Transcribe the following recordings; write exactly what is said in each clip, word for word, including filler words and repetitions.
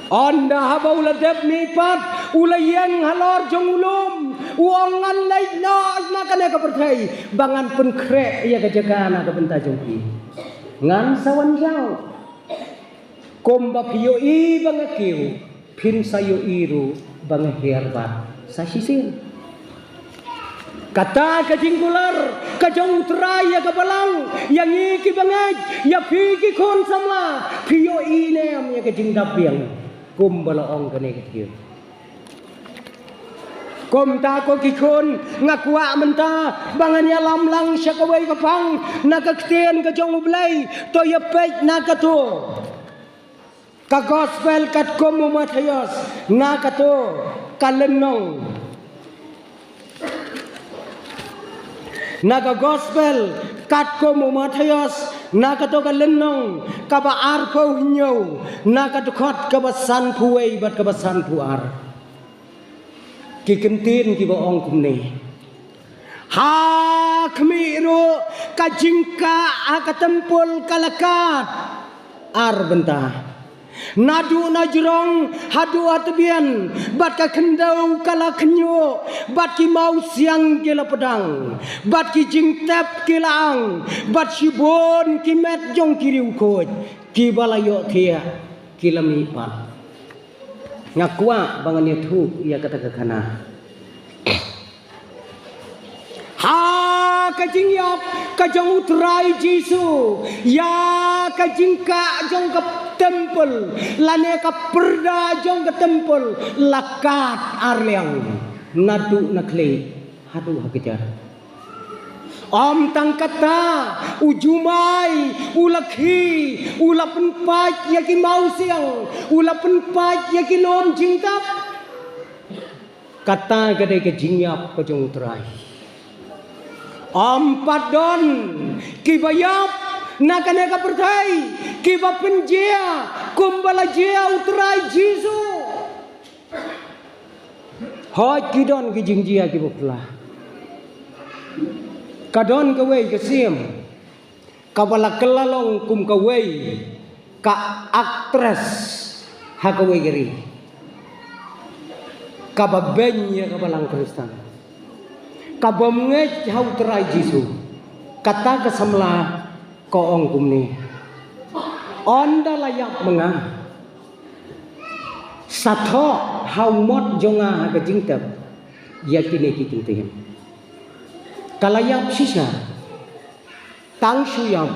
Ynda haba u la dep mihpat, u la ïeng halor jong u lum, u ong, ngan leit noh na kane ka pyrthei ba ngan pynkhreh ïa ka jaka na ka bynta jong phi. Ngan sa wan jaw. Kumba phi ïohi ba nga kiew, phin sa ïohi ruh ba nga hiar bad sa shisien. Kata ka jingkular ka jong U Trai ïa ka balang, ïa ngi ki bangeit, ïa phi ki khun samla, phi ïohi ne em ïa ka jingdap biang kumba la ong kane ka ktien. Kumta ko ki khun, nga kwah mynta ba ngan ïalam lang sha kawei ka pang na ka ktien ka jong U Blei. To ïa peit na kato ka gospel katkum u Mathaios, na kato ka lynnong. Na ka gospel katkum u Mathaios, na kato ka lynnong kaba arphew hynñiew, na ka dkhot kaba sanphew wei bad kaba sanphew ar. Ki kyntien kiba ong kumne. Ha khmih ruh ka jingkah ha ka templ ka la kad ar bynta. Naduh na jrong haduh ha tbian, bad ka khyndew ka la khñiuh, bad ki mawsiang ki la pdang, bad ki jingtep ki la ang, bad shibun ki met jong ki riewkhuid kiba la ïohthiah ki la mihpat. Nga kwah ba ngan ïathuh ïa kata ka khana. Ha ka jingïap ka jong U Trai Jisu ïa ka jingkah jong ka templ, lane ka pyrda jong ka templ, la kad ar liang naduh na khlieh haduh ha kjat. Ym tang kata, u jumai u la khie, u la pynpait ïa ki mawsiang, u la pynpait ïa ki lum jingtep. Kata ka dei ka jingïap ka jong U Trai. Ym pat don kiba ïap na kane ka pyrthei kiba pynjia kumba la jia U Trai Jisu. Hooid, ki don ki jingjia kiba pla. Ka don kawei ka siem kaba la kylla long kum kawei ka actress ha kawei ka ri, kaba beiñ ïa ka balang Khristan, kaba ngeit ha U Trai Jisu. Kata ka samla ka ong kumne, ynda la ïap ma nga, sa thoh ha u mot jong nga ha ka jingtep ïa kine ki kyntien. Ka la ïap shisha. Tang shu ïap,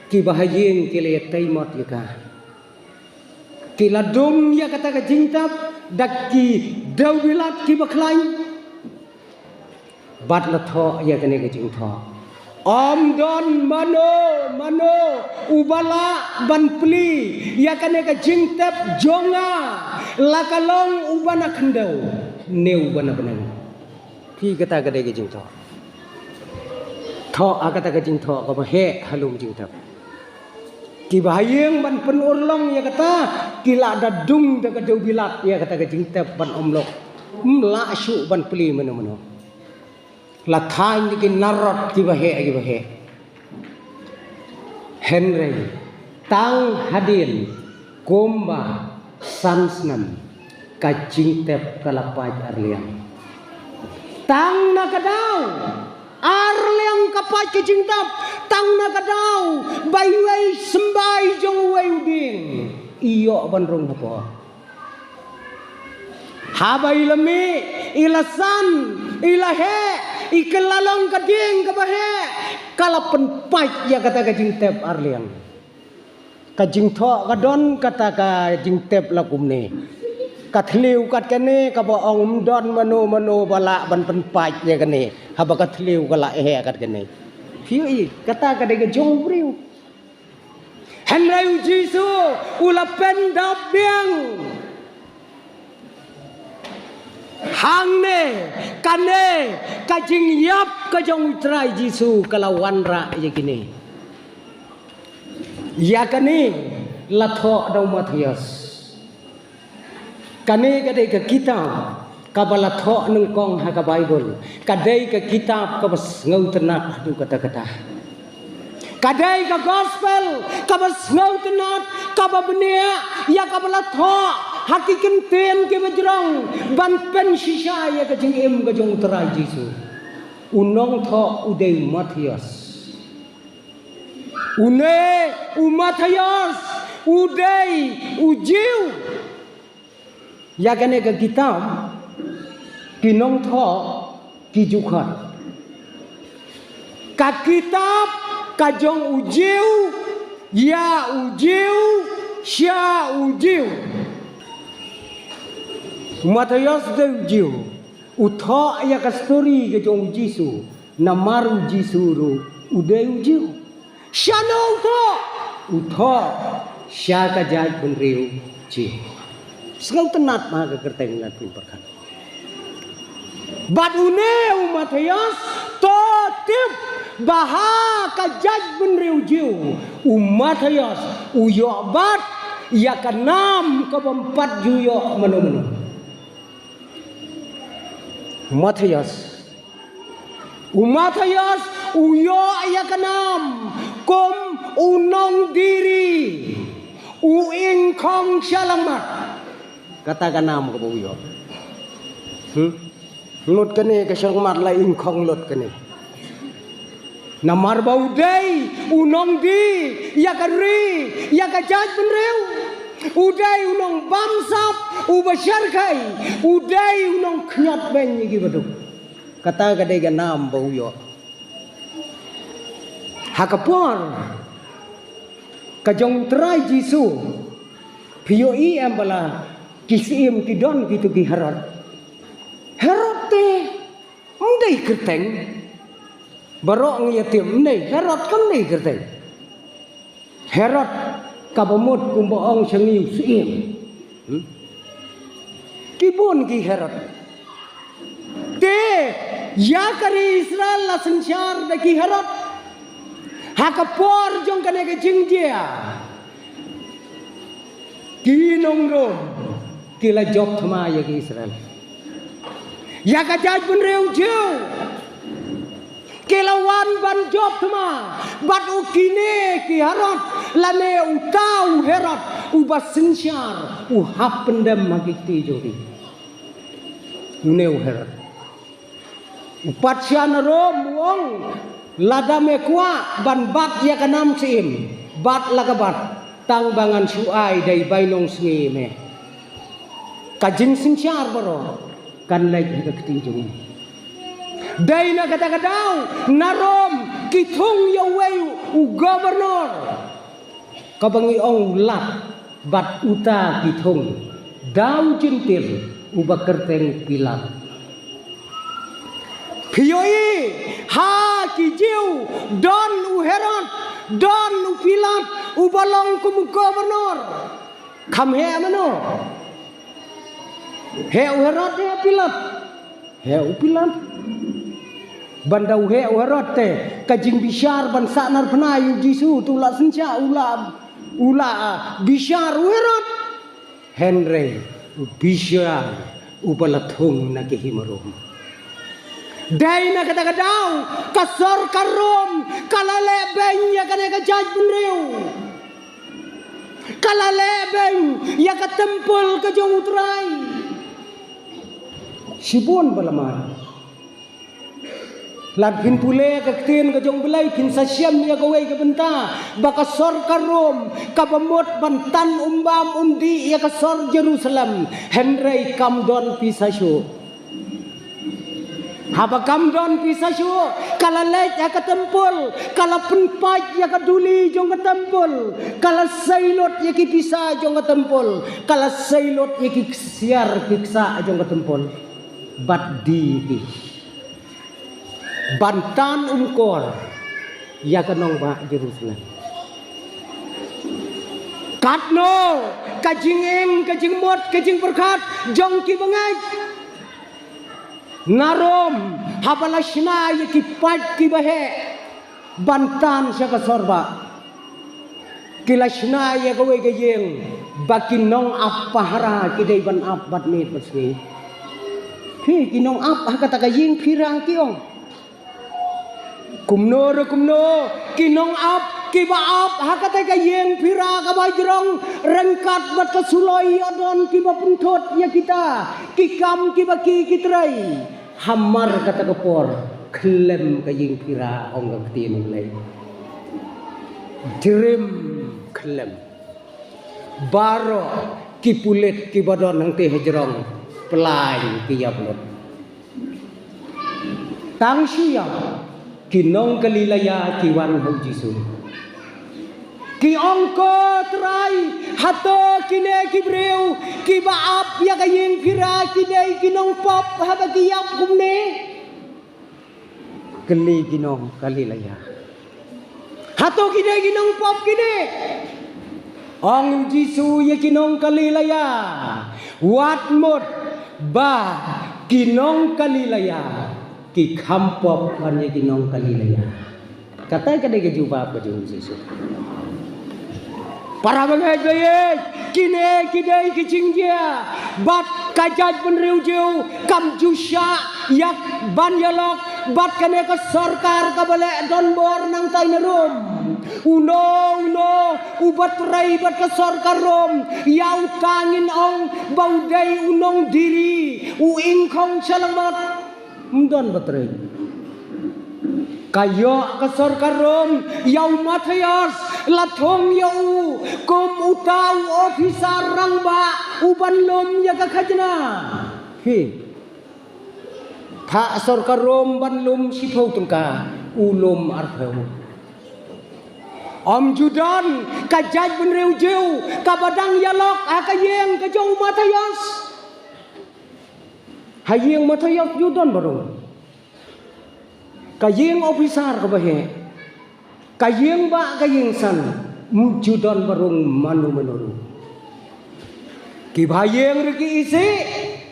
kiba ha ïing ki la ïatei mot ïa ka. Ki la dung ïa kata ka jingtep da ki dewbilat kiba khlaiñ. Bad la thoh ïa kane ka jingthoh. Ym don mano mano uba lah ban plie ïa kane ka jingtep jong nga, la ka long uba na khyndew ne uba na bneng. Phi, kata ka dei ka jingthoh. Thoh ha kata ka jingthoh kaba heh ha lum jingtep. Kiba ha ïing ban pynurlong ïa kata ki la da dung da ka dewbilat ïa kata ka jingtep ban ym lah, ym lah shuh ban plie mano mano. La thaiñ da ki narod kiba heh kiba heh. Hynrei tang hadien kumba san snem ka jingtep ka la pait ar liang. Tang na ka daw ar liang ka pait ka jingtep, tang na ka daw ba iwei symbai jong uwei u dieng i ïoh ban rung hapoh. Haba i la mih, i la san, i la heh, i kylla long ka dieng kaba heh, ka la pynpait ïa kata ka jingtep ar liang. Ka jingthoh ka don kata ka jingtep la kumne. Ka thliew kat kane kaba ong ym don mano mano ba lah ban pynpait ïa kane. Haba ka thliew ka la heh kat kane. Phi ïohi, kata ka dei ka jong u briew. Hynrei u Jisu u la pyndap biang. Hangne, kane ka jingïap ka jong u Trai Jisu ka la wanrah ïa kine. Ïa kane la thoh da u Mathaios. Kane ka dei ka kitab kaba la thoh nyngkong ha ka Baibl. Ka dei ka kitab kaba sngewtynnat haduh katta katta. Ka dei ka gospel kaba sngewtynnat, kaba bniah, ïa kaba la thoh Ha ki kyntien kiba jrong ban pynshisha ïa ka jingim ka jong u Trai Jisu. U nongthoh u dei u Mathaios. Une u Mathaios u dei u Jiw. Ïa kane ka kitab ki nongthoh ki ju khot ka kitab ka jong u Jiw, ïa u Jiw, sha u Jiw. U Mathaios u dei u Jiw, u thoh ïa ka story ka jong u Jisu. Namar u Jisu ruh u dei u Jiw. Shano u thoh? U thoh sha ka jaitbynriew Jiw. Sngewtynnat ma ka kyrteng, lada phin pyrkhat. Bad une u Mathaios to tip ba ha ka jaitbynriew Jiw, u Mathaios u ïoh bat ïa ka nam kabym pat ju ïoh mano mano. Mathaios U Mathaios u ïoh ïa ka nam kum u nongdiri, u ingkhong shalangmat. Kata ka nam kaba u ïoh. Hmm? Lut kane ka shalangmat la ingkhong lut kane. Namar ba u dei u nongdie ïa ka ri, ïa ka jaitbynriew. U dei u nongbamsap, uba shyrkhei, u dei u nongkhñiot beiñ ïa kiba duk. Kata ka dei ka nam ba u ïoh. Ha ka por ka jong u Trai Jisu, phi ïohi em ba la ki syiem ki don kito ki Herod. Herod te ym dei kyrteng. Baroh ngi ïa tip, ym dei, Herod kam dei kyrteng. Herod kaba mut kumba ong sha ngi u syiem. Hmm? Ki bun ki Herod. Te ïa ka ri Israel la synshar da ki Herod. Ha ka por jong kane ka jingjia, ki nong Rom ki la jop thma ïa ki Israel. Ïa ka jaitbynriew Jiw ki la wan ban jop thma bad u kine ki Herod, lane uta u Herod uba synshar, u hap pyndem ha ki kti jong ki. Une u Herod u pat sha na Rom, u ong, lada me kwah ban bat ïa ka nam syiem, bat la ka bat, tang ba ngan shu ai da i bainong sngi me. Ka jingsynshar baroh kan leit ha ka kti jong me. Dei na kata ka daw na Rom ki thung ïa uwei u governor, kaba ngi ong u lat, bad uta ki thung da u Jentil uba kyrteng Pilat. Phi ïohi, ha ki Jiw don u Herod, don u Pilat uba long kum u governor. Kham heh mano? Heh u Herod, heh Pilat? Heh u Pilat. Ban da u heh u Herod te, ka jingbishar ban sahnarphna ïa u Jisu te u la synshar, u la, u la, ah, bishar u Herod. Hynrei u bishar uba la thung na ki hima Rom. Dei na kata ka daw ka sorkar Rom ka la leh beiñ ïa kane ka jaitbynriew. Ka la leh beiñ ïa ka templ ka jong u Trai. Shibun ba la mar. Lada phin pule ka ktien ka jong u Blei, phin sa shem ïa kawei ka bynta ba ka sorkar Rom kaba mut ban tan umbam umdih ïa ka sor Jerusalem, hynrei kam don pisa shuh. Haba kam don pisa shuh, ka la leit ha ka templ, ka la pynpait ïa ka duli jong ka templ, ka la seilut ïa ki pisa jong ka templ, ka la seilut ïa ki ksiar ki ksah jong ka templ. Bad die ki ban tan umkor ïa ka nongbah Jerusalem. Katno ka jingim, ka jingmut, ka jingpyrkhat jong ki bangeit na Rom, haba la shna ïa ki paid kiba heh ban tan sha ka sor bah. Ki la shna ïa kawei ka ïing ba ki nongap pahara ki dei ban ap bad miet bad sngi. Phi, ki nongap ha kata ka ïing phi rang ki ong. Kumno re kumno, ki nongap Kiba ap ha kata ka ïing phira kaba jrong ryngkat bad ka suloi ïoh don kiba pynthut ïa kita ki kam kiba ki ki trei. Hamar kata ka por khlem ka ïing phira, ong ka ktien U Blei. Jrim khlem. Baroh ki pulit kiba don hangtei hajrong, plai ki ïap lut. Tang shu ïap, ki nong Galilaya ki wan ha u Jisu. Ki ong, ko Trai, hato kine ki briew kiba ap ïa ka ïing phira ki dei ki nongpop haba ki ïap kumne? Kylli ki nong Galilaya. Hato ki dei ki nongpop kine? Ong u Jisu ïa ki nong Galilaya. Wat mut ba ki nong Galilaya ki kham pop ban ïa ki nong Galilaya. Kata ka dei ka jubab ka jong u Jisu. Para bangeit, bangeit, kine ki dei ki jingjia bad ka jaitbynriew Jiw kam ju shah ïa ban ïalok bad kane ka sorkar kaba leh donbor nangtai na Rom. Uno uno uba trei bad ka sorkar Rom, ïa uta ngin ong ba u dei u nongdiri, u ingkhong sha langmat. Ym don ba trei. Ka ïoh ka sorkar Rom ïa u Mathaios, la thung ïa u kum uta u ophisar rangbah uban lum ïa ka khajna. Phi, phah sorkar Rom ban lum shiphew tyngka, u lum arphew. Ym ju don ka jaitbynriew Jiw kaba dang ïalok ha ka ïing ka jong u Mathaios. Ha ïing Mathaios ju don baroh. Ka ïing ophisar kaba heh, ka ïing bah, ka ïing san, ym ju don baroh mano mano ruh. Kiba ha ïing ruh ki isih,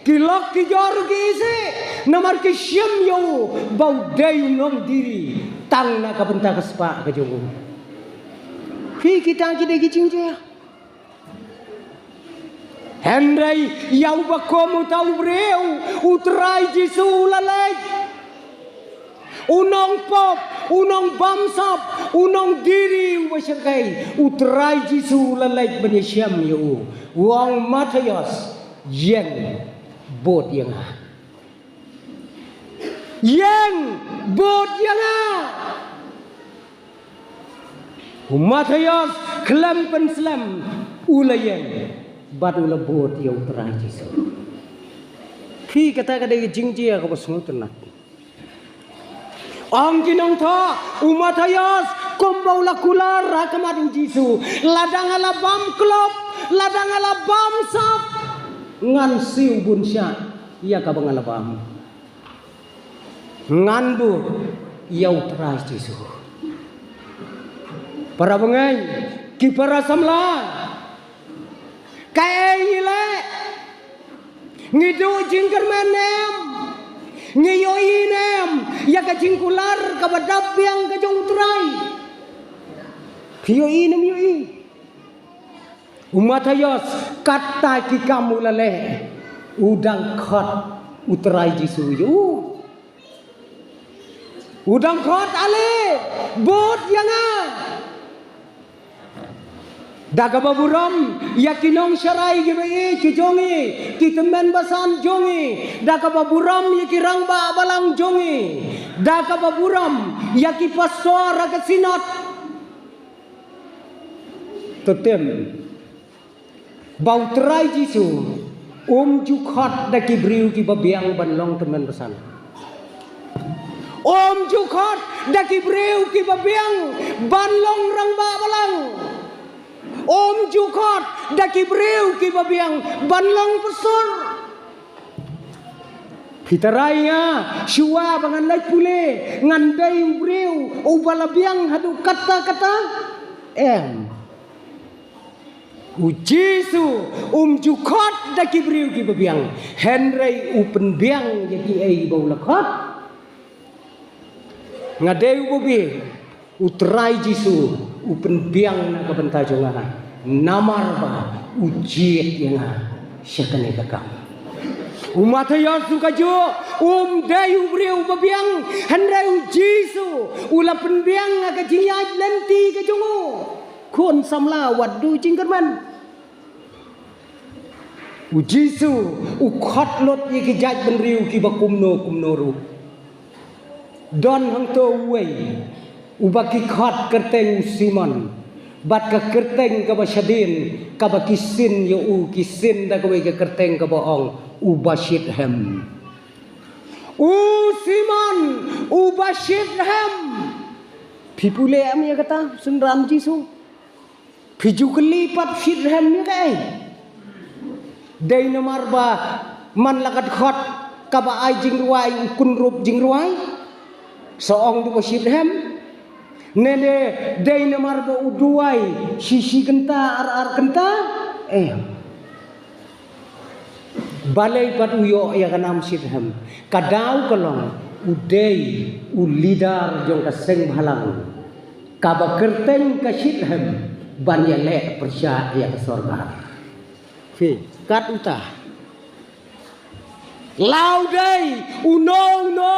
ki lok ki jor ruh ki isih, namar ki shem ïa u ba u dei u nongdiri tang na ka bynta ka spah ka jong u. Phi, kita ki dei ki jingjia. Hynrei ïa uba kum uta u briew, u Trai Jisu u la leit. U nongpop, u nongbamsap, u nongdiri uba shyrkhei, u Trai Jisu u la leit ban ïashem ïa u. U ong, Mathaios, ïeng bud ïa nga. Ïeng bud ïa nga. U Mathaios khlem pynslem u la ïeng bad u la bud ïa u Trai Jisu. Phi, kata ka dei ka jingjia kaba sngewtynnat. Ong ki nongthoh, u Mathaios kumba u la kular ha khmat u Jisu, lada nga la bam klop, lada nga la bamsap, ngan siew bun shah ïa kaba nga la bam. Ngan bud ïa u Trai Jisu. Para bangeit, ki para samla, kaei ngi leh? Ngi duh jingkyrmen ne em? Ngi ïohi ne em ïa ka jingkular kaba dap biang ka jong u Trai? Phi ïohi ne ym ïohi? U Mathaios, katta ki kam u la leh, u dang khot u Trai Jisu ïa u. U dang khot, ale, bud ïa nga. Da kaba burom ïa ki nongsharai kiba ïeit ki jong ngi, ki tymmen basan jong ngi, da kaba burom ïa ki rangbah balang jong ngi, da kaba burom ïa ki pastor ha ka synod. To tim ba u Trai Jisu um ju khot da ki briew kiba biang ban long tymmen basan. Um ju khot da ki briew kiba biang ban long rangbah balang. Um ju khot da ki briew kiba biang ban long pastor. Phi tharai nga, shuwa ba ngan leit pule, ngan dei u briew uba la biang haduh katta katta? Em. U Jisu um ju khot da ki briew kiba biang, hynrei u pynbiang ïa kiei ba u la khot. Nga dei u babe, u Trai Jisu u pynbiang na ka bynta jong nga, namar ba u jied ïa nga sha kane ka kam. U Mathaios ruh kajuh, Um dei u briew ba biang, hynrei u Jisu u la pynbiang ha ka jingïaid lynti ka jong u. Khun samla wat duh jingkyrmen. U Jisu u khot lut ïa ki jaitbynriew kiba kumno kumno ruh. Don hangto uwei uba ki khot kyrteng u Simon, bad ka kyrteng kaba shadien kaba ki sin ïa u, ki sin da kawei ka kyrteng kaba ong u Bashithem. U Simon u Bashithem. Phi pule em ïa kata, synran Jisu? Phi ju kylli pat Bashithem ïa kaei? Dei namar ba man la ka dkhot kaba ai jingrwai u kynrup jingrwai, sa ong u Bashithem? Ne dei namar ba u duwai shi shi kynta, ar ar kynta? Eh. Balei pat u ïoh ïa ka nam Bashithem? Ka daw ka long u dei u leader jong ka seng bhalang kaba kyrteng ka Bashithem ban ïaleh pyrshah ïa ka sorkar. Phi, kat uta. La u dei uno uno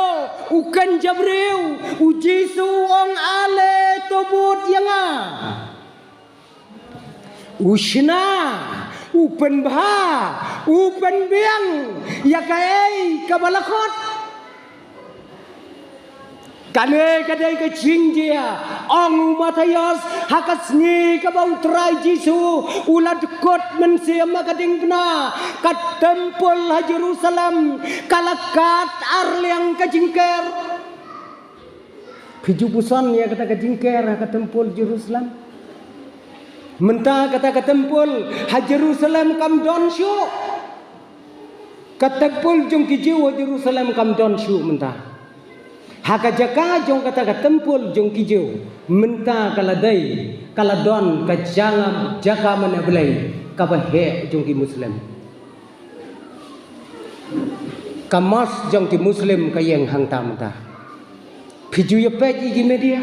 u kynja briew, u Jisu u ong ale to bud ïa nga. U shna, u pynbha, u pynbiang ïa kaei kaba la khot. Kane ka dei ka jingjia, ong u Mathaios, ha ka sngi kaba u Trai Jisu u la dkut mynsiem ha ka diengphna, ka templ ha Jerusalem ka la kat arliang ka jingker. Phi ju puson ïa kata ka jingker ha ka templ Jerusalem? Mynta kata ka templ ha Jerusalem kam don shuh. Ka templ jong ki Jiw ha Jerusalem kam don shuh mynta. Ha ka jaka jong kata ka templ jong ki Jiw mynta ka la dei, ka la don ka jaka, jaka mane Blei kaba heh jong ki Muslim. Ka mosque jong ki Muslim ka ïeng hangta mynta. Phi ju ïa peit ïa ki media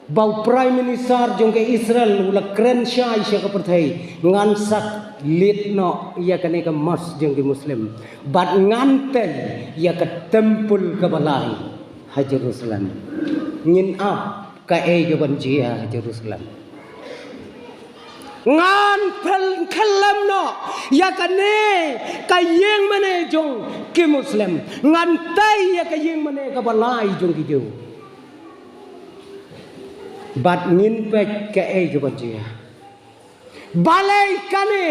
ba u Prime Minister jong ka Israel u la kren shai sha ka pyrthei, ngan sak lid noh ïa kane ka mosque jong ki Muslim bad ngan tei ïa ka templ kaba lai ha Jerusalem. Ngin ap kaei kaban jia ha Jerusalem. Ngan pynkyllem noh ïa kane ka ïing mane jong ki Muslim, ngan tei ïa ka ïing mane kaba lai jong ki Jiw. Bad ngin peit kaei kaban jia. Balei kane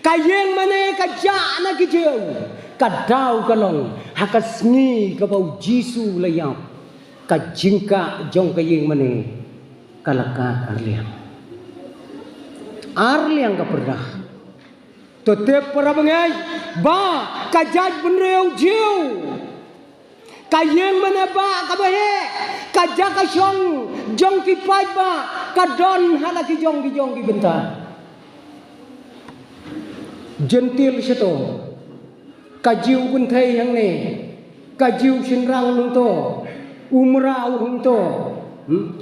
ka ïing mane ka jah na ki Jiw? Ka daw ka long ha ka sngi kaba u Jisu u la ïap, ka jingkah jong ka ïing mane ka la kah arliang. Arliang ka pyrda. To tip para bangeit ba ka jaitbynriew Jiw, ka ïing mane ba kaba heh, ka jaka shong jong ki paidbah ka don ha la ki jong ki jong ki bynta. Jentil shato, ka Jiw kynthei hangne, ka Jiw shynrang hangto, u mraw hangto. Hmm?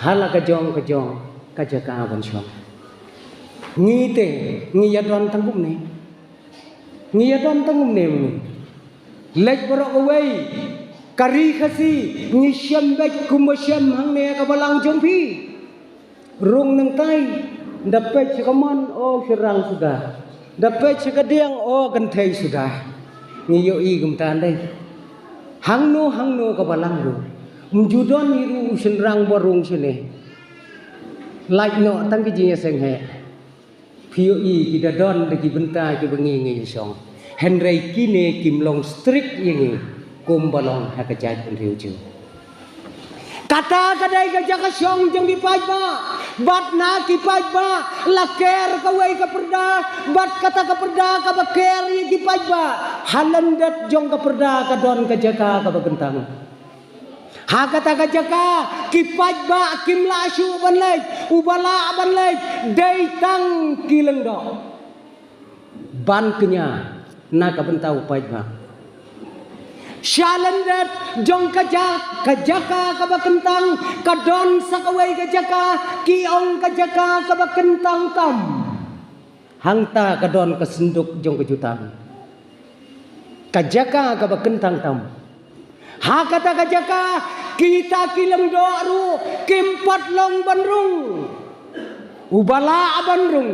Ha la ka jong ka jong ka jaka ban shong. Ngi te ngi ïa don tang kumne. Ngi ïa don tang kumne. Leit baroh kawei ka ri Khasi, ngi shem beit kumba shem hangne ka balang jong phi. Rung nangtai, da peit sha ka mon, o shynrang suda. Da peit sha ka diang, o kynthei suda. Ngi ïohi kumta dei. Hangno hangno ka balang ruh, ym ju don hi ruh u shynrang ba rung shane. Lait noh tang ki jingïaseng heh. Phi ïohi ki da don da ki bynta kiba ngi ngi ïa shong. Hynrei kine kim long strict ïa ngi kumba long ha ka jaitbynriew Jiw. Kata ka dei ka jaka shong jong ki paidbah. Bad na ki paidbah la ker kawei ka pyrda, bad kata ka pyrda kaba ker ïa ki paidbah ha lyndet jong ka pyrda ka don ka jaka kaba kyntang. Ha kata ka jaka ki paidbah kim lah shuh ban leit, uba lah ban leit dei tang ki lyngdoh ban kñia na ka bynta u paidbah. Sha lyndet jong ka ja-, ka jaka kaba kyntang ka don sa kawei ka jaka, ki ong ka jaka kaba kyntang tam. Hangta ka don ka synduk jong ka jutang. Ka jaka kaba kyntang tam. Ha kata ka jaka, kita ki lyngdoh ruh kim pat long ban rung. Uba lah ban rung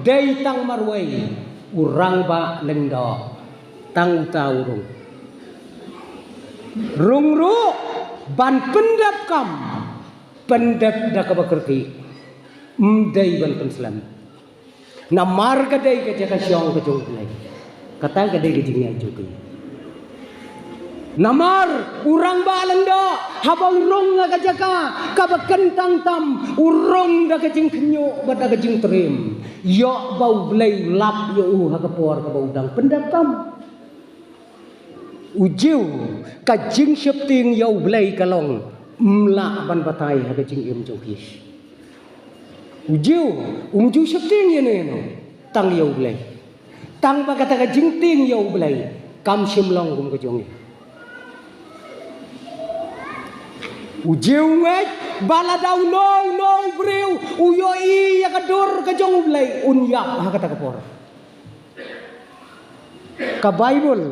dei tang marwei, u rangbah lyngdoh, tang uta u rung. Rung ruh ban pyndep kam, pyndep da kaba kyrkieh, ym dei ban pynslem. Namar ka dei ka jaka shong ka jong U Blei. Kata ka dei ka jingïajuki. Namar u rangbah lyngdoh, haba u rung ha ka jaka kaba kyntang tam, u rung da ka jingkhynñiuh bad da ka jingtriem, ïoh ba U Blei lap ïa u ha ka por kaba u dang pyndep kam. U Jiw, ka jingsheptieng ïa U Blei ka long, ym lah ban batai ha ka jingim jong ki. U Jiw um ju sheptieng ïa no ïa no, tang ïa U Blei. Tang ba kata ka jingtieng ïa U Blei kam shym long kum ka jong ngi. U Jiw u ngeit ba lada uno uno u briew u ïohi ïa ka dur ka jong U Blei, un ïap ha kata ka por. Ka Baibl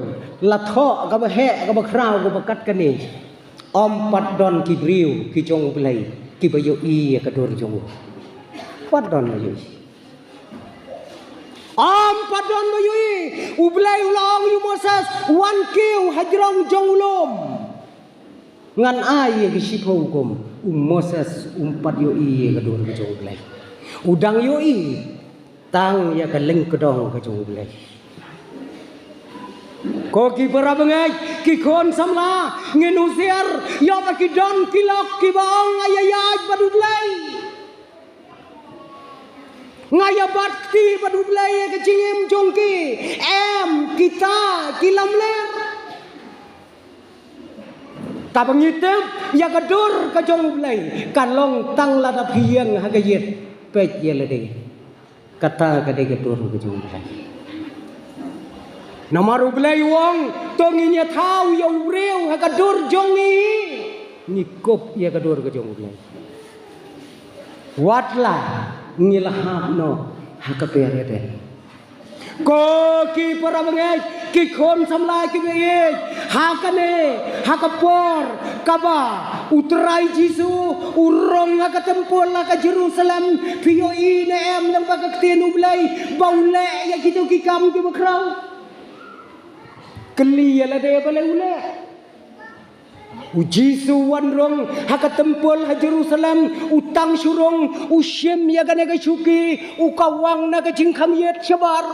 la thoh kaba heh, kaba khraw, kaba kat kane. Ym pat don ki briew ki jong U Blei kiba ïohi ïa ka dur jong u. Pat don ba ïohi. Ym pat don ba ïohi. U Blei u la ong ïa u Moses, wan kiew hajrong jong u lum. Ngan ai ïa ki shiphew hukum. U Moses um pat ïohi ïa ka dur ka jong U Blei. U dang ïohi tang ïa ka lyngkdong ka jong U Blei. Ko ki para bangeit, ki khun samla, ngin husiar ïa ba ki don ki lok kiba ong nga ïaid bad U Blei. Nga ïabat kti bad U Blei ïa ka jingim jong ki. Em, kita ki lamler. Kaba ngi tip ïa ka dur ka jong U Blei ka long tang lada phi ïeng ha ka ïit, peit ïa lade. Kata ka dei ka dur ka jong U Blei. Namar U Blei u ong, to ngin ïathaw ïa u briew ha ka dur jong ngi. Ngi kup ïa ka dur ka jong U Blei. Wat la ngi la hap noh ha ka per Eden. Ko ki para bangeit, ki khun samla kiba ïeit, ha kane, ha ka por kaba U Trai Jisu u rong ha ka templ ha ka Jerusalem, phi ïohi ne em lyngba ka ktien U Blei ba u leh ïa kito ki kam kiba khraw? Kylli ïa lade balei u leh. U Jisu u wan rong ha ka templ ha Jerusalem, u tang shu rong, u shim ïa kane ka shuki, u kawang na ka jingkhang ïit shabar.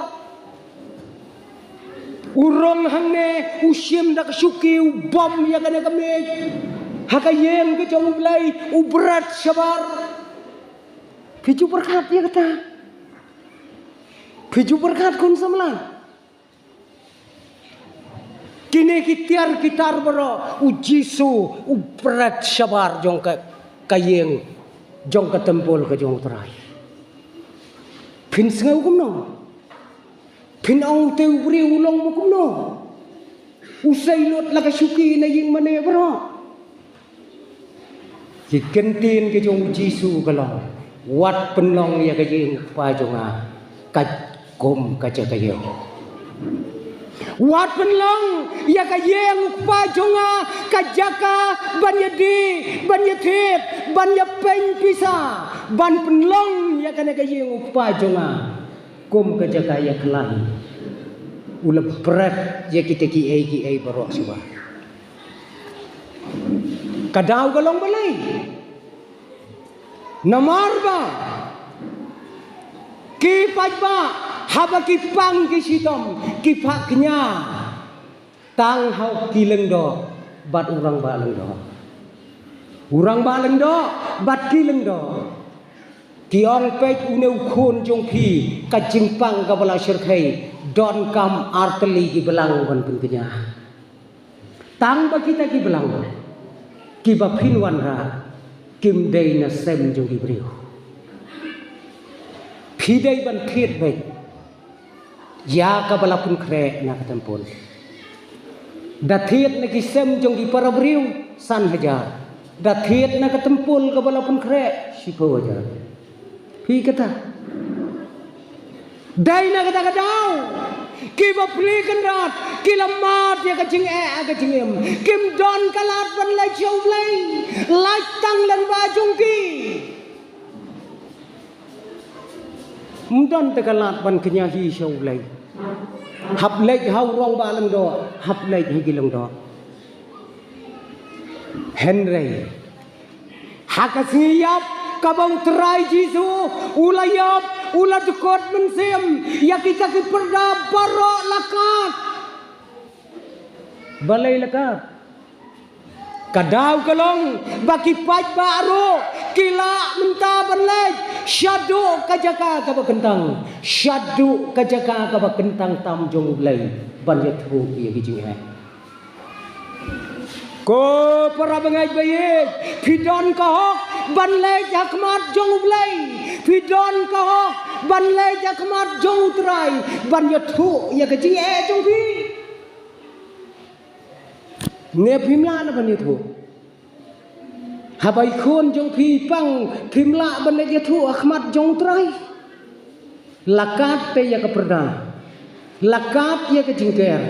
U rong hangne, u shim da ka shuki, u bom ïa kane ka miej ha ka ïing ka jong U Blei, u bret shabar. Phi ju pyrkhat ïa kata? Phi ju pyrkhat khun samla? Kine ki tiar ki tar baroh, u Jisu u bret shabar jong ka, ka ïing, jong ka templ ka jong U Trai. Phin sngew kumno? Phin ong te u briew u long mo kumno? U sei lut la ka shuki na ïing mane baroh. Ki kyntien ki jong U Jisu ka long, wat pynlong ïa ka ïing U Kpa jong nga ka kum ka jaka ïew. Wat pynlong ïa ka ïing U Kpa jong nga ka jaka ban ïadie, ban ïathied, ban ïapeiñ pisa, ban pynlong ïa kane ka ïing U Kpa jong nga kum ka jaka ïakhlaiñ. U la bret ïa kita kiei kiei baroh shuwa. Ka daw ka long balei? Namar ba ki paidbah haba ki pang ki shitom, ki phah kñia tang ha ki lyngdoh bad u rangbah lyngdoh. U rangbah lyngdoh bad ki lyngdoh ki ong, peit, une u khun jong phi, ka jingpang kaba la shyrkhei, donkam artylli ki balang ban pynkñia. Tang ba kita ki balang kiba phin wanrah kim dei na sem jong ki briew. Phi dei ban thied beit ïa kaba la pynkhreh na ka templ. Da thied na ki sem jong ki para briew, san hajar. Da thied na ka templ kaba la pynkhreh, shiphew hajar. Phi kata. Dei na kata ka daw Ki bapli kynrad ki la mad ïa ka jingeh ha ka jingim. Kim don ka lad ban leit sha U Blei. Leit tang lyngba jong ki. Ym don te ka lad ban kñia hi sha U Blei. Hap leit ha u rangbah lyngdoh, hap leit ha ki lyngdoh. Hynrei ha ka sngi ïap kaba U Trai Jisu u la ïap, u la dkut mynsiem ïa kita ki pyrda baroh la kat. Balei la kat? Ka daw ka long ba ki paidbah ruh ki lah mynta ban leit shaduh ka jaka kaba kyntang, shaduh ka jaka kaba kyntang tam jong U Blei ban ïathuh ïa ki jingeh. Ko para bangeit ba ïeit, phi don ka hok ban leit ha khmat jong U Blei. Phi don ka hok ban leit ha khmat jong U Trai ban ïathuh ïa ka jingeh jong phi. Ne phim lah na ban ïathuh? Haba i khun jong phi pang phim lah ban leit ïathuh ha khmat jong U Trai. La kat te ïa ka pyrda, la kat ïa ka jingker,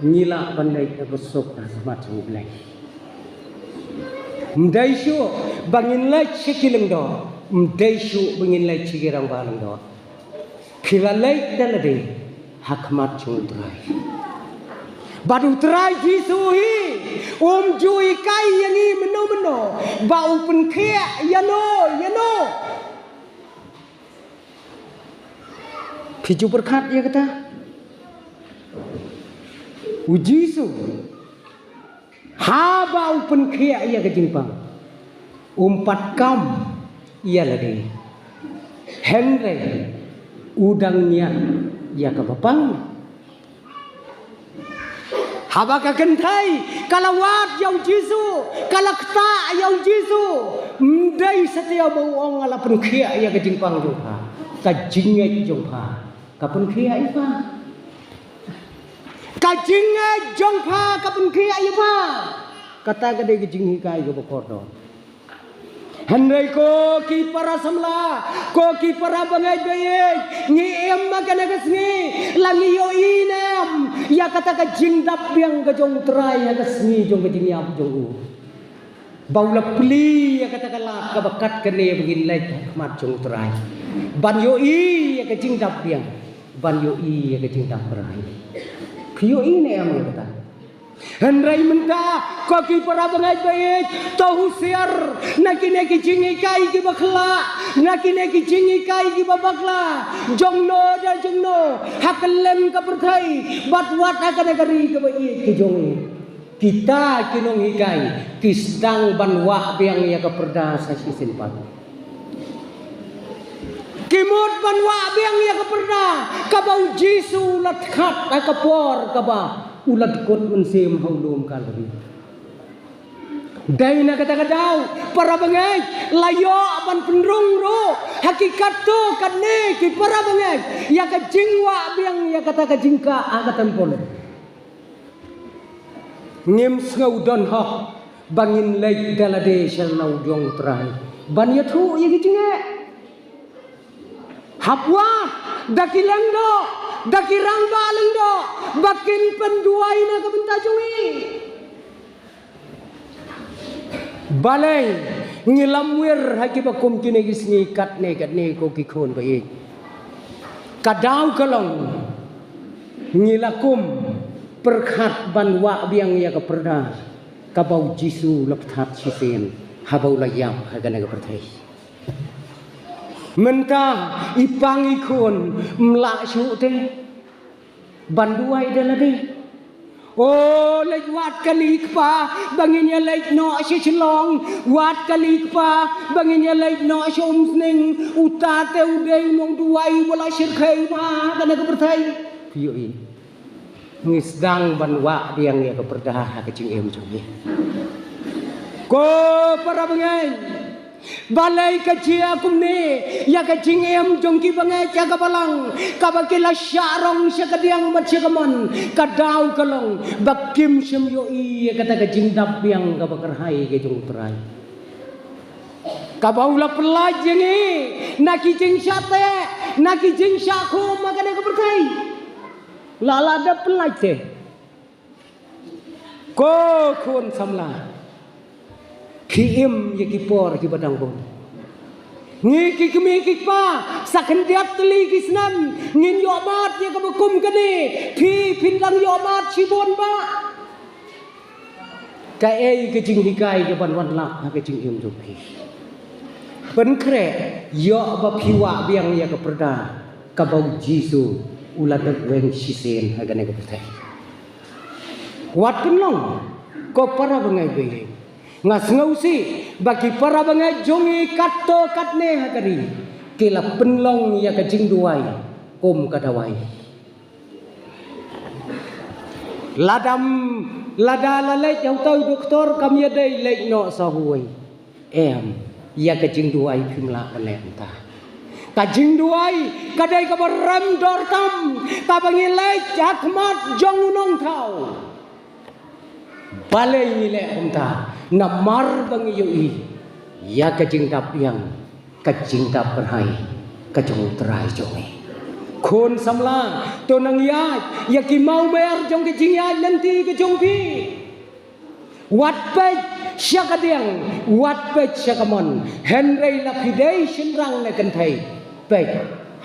ngi lah ban leit ha ka suk ha khmat jong U Blei. Ym dei shuh ba ngin leit sha ki lyngdoh, ym dei shuh ba ngin leit sha ki rangbah lyngdoh. Phi la leit da lade ha khmat jong U Trai. Bad U Trai Jisu hi um ju hikai ïa ngi mynno mynno ba u pynkhiah ïano ïano. Phi ju pyrkhat ïa kata? U Jisu haba u pynkhiah ïa ka jingpang, um pat kam ïa lade, hynrei u dang ñiah ïa kaba pang. Haba ka kynthei ka la wad ïa U Jisu, ka la ktah ïa U Jisu, ym dei satia ba u ong nga la pynkhiah ïa ka jingpang jong pha. Ka jingngeit jong pha ka pynkhiah ïa pha. Ka jingngeit jong pha ka pynkhiah ïa pha. Kata ka dei ka jinghikai kaba kordor. Hynrei ko ki para samla, ko ki para bangeit ba ïeit, ngi im ha kane ka sngi, la ngi ïohi ne em ïa kata ka jingdap biang ka jong U Trai ha ka sngi jong ka jingïap jong u. Ba u la plie ïa kata ka lad kaba kat kane ba ngin leit ha khmat jong U Trai ban ïohi ïa ka jingdap biang, ban ïohi ïa ka jingdap brai. Phi ïohi ne em ïa kata? Hynrei mynta ko ki para bangeit ba ïeit, to husiar na kine ki jinghikai kiba khla, na kine ki jinghikai kiba bakla, jongno da jongno ha kylleng ka pyrthei bad wat ha kane ka ri kaba ïeit ka jong ngi. Kita ki nonghikai ki sdang ban wah biang ïa ka pyrda sa shisien pat. Ki mut ban wah biang ïa ka pyrda kaba U Jisu u la dkhat ha ka por kaba u la dkut mynsiem ha u lum Kalbari. Dei na kata ka daw para bangeit la ïoh ban pynrung ruh ha ki katto katne ki para bangeit ïa ka jingwah biang ïa kata ka jingkah ha ka templ. Ngim sngew don hok ba ngin leit da lade sha la u jong U Trai ban ïathuh ïa ki jingeh. Hap wad da ki lyngdoh, da ki rangbah lyngdoh ba kin pynduwai na ka bynta jong ngi. Balei ngi lamwir ha kiba kum kine ki sngi katne katne ko ki khun ba ïeit? Ka daw ka long ngi la kum pyrkhat ban wah biang ïa ka pyrda kaba U Jisu u la pynthad shisien haba u la ïap ha kane ka pyrthei. Mynta i pang i khun ym lah shuh te ban duwai da lade. O leit wad kali kpa ba ngin ïa leit noh sha Shillong, wad kali kpa ba ngin ïa leit noh sha Umsning, uta te u dei u nongduwai uba la shyrkhei bha ha kane ka pyrthei. Phi ïohi? Ngi sdang ban wah biang ïa ka pyrda ha ka jingim jong ngi. Ko para bangeit, balei ka jia kumne ïa ka jingim jong ki bangeit ïa ka balang kaba ki la shah rong sha ka diang bad sha ka mon? Ka daw ka long ba kim shym ïohi ïa kata ka jingdap biang kaba kyrhai ka jong U Trai, kaba u la pyllait ïa ngi na ki jingshah teh, na ki jingshah khum ha kane ka pyrthei. La la da pynlait te. Ko khun samla, ki im ïa ki por kiba dang bun. Ngi ki kmie ki kpa, sa khyndiat tylli ki snem ngin ïoh mad ïa kaba kum kane. Phi phin dang ïoh mad shibun ba. Kaei ka jinghikai kaban wanrah ha ka jingim jong phi? Pynkhreh ïoh ba phi wah biang ïa ka pyrda kaba U Jisu u la dep weng shisien ha kane ka pyrthei. Wat pynlong, ko para bangeit bangeit. Nga sngewsih ba ki para bangeit jong ngi katto katne ha ka ri ki la pynlong ïa ka jingduwai kum ka dawai. Lada, lada la leit ha utai u doktor kam ïadei leit noh sa uwei. Em, ïa ka jingduwai phim lah ban leh mynta. Ka jingduwai ka dei kaba rem dor tam, kaba ngi leit ha khmat jong u nongthaw. Balei ngi leh kumta? Namar ba ngi ïohi ïa ka jingdap biang, ka jingdap kyrhai ka jong U Trai jong ngi. Khun samla, to nang ïaid ïa ki mawmer jong ka jingïaid lynti ka jong phi. Wat peit sha ka diang, wat peit sha ka mon. Hynrei la phi dei shynrang ne kynthei, peit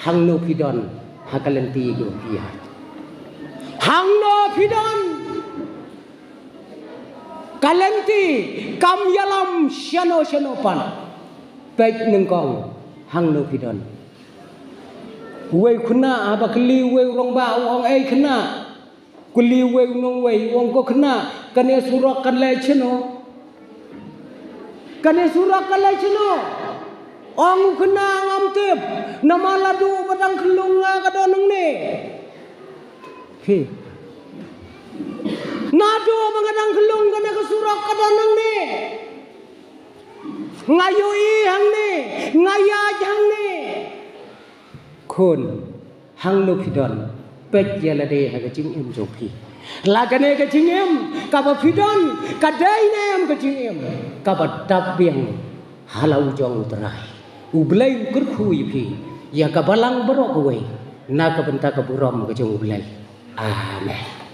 hangno phi don ha ka lynti ka phi ïaid. Hangno phi don? Ka lynti kam ïalam shano shano pat. Peit nyngkong hangno phi don. Uwei u khynnah haba kylli uwei u rangbah, u ong, "Ei khynnah." Kylli uwei u nongwei, u ong, "Ko khynnah, kane surok ka leit shano? Kane surok ka leit shano?" Ong u khynnah, "Ngam tip, namar naduh ba dang khyllung nga ka don hangne." Phi. Naduh ba nga dang khyllung kane ka surok ka don hangne. Nga ïohi hangne, nga ïaid hangne. Khun, hangno phi don? Peit ïa lade ha ka jingim jong phi. La kane ka jingim kaba phi don ka dei ne em ka jingim kaba dap biang ha la u jong U Trai? U Blei un kyrkhu ïa phi ïa ka balang baroh kawei na ka bynta ka burom ka jong U Blei. Amen.